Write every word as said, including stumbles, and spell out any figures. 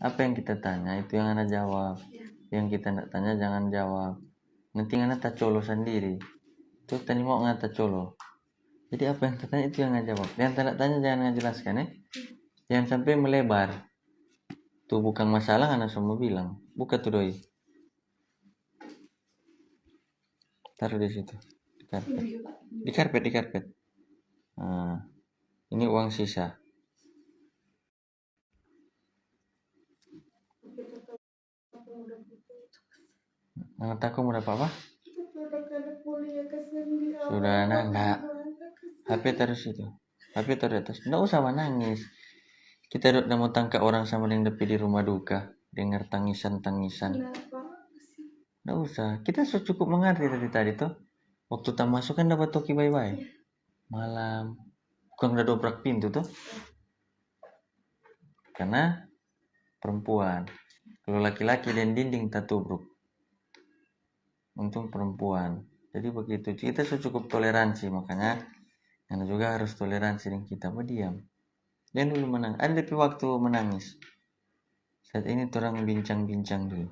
Apa yang kita tanya, itu yang ngana jawab. Yang kita ndak tanya, jangan jawab. Nanti ngana tacolo sandiri. Itu tadi mau ngana tacolo. Jadi apa yang tatanya itu yang ngana jawab. Yang tanda tanya jangan ngana jelaskan, eh. Jangan sampai melebar. Tuh bukan masalah ngana so mo bilang. Buka tuh doi. Taruh di situ. Di karpet. Di karpet, di karpet. Nah, ini uang sisa. Nang tako mo dapa apa? Sudah, nah, nah. H P taruh situ. H P taruh di atas. Ndak usah manangis. Kita ndak mo tangka orang sama deng da pi di rumah duka, dengar tangisan-tangisan. Ndak usah. Kita so cukup mangarti tadi, tadi to. Waktu ta maso kan da batoki bae-bae. Malam. Kong da dobrak pintu to. Karena perempuan. Kalau laki-laki deng dinding tatubruk. Untung perempuan. Jadi begitu. Kita so cukup toleransi, makanya ngana juga harus toleransi deng kita. Badiam. Jangan dulu menang. Ada depe waktu menangis. Saat ini torang bincang-bincang dulu.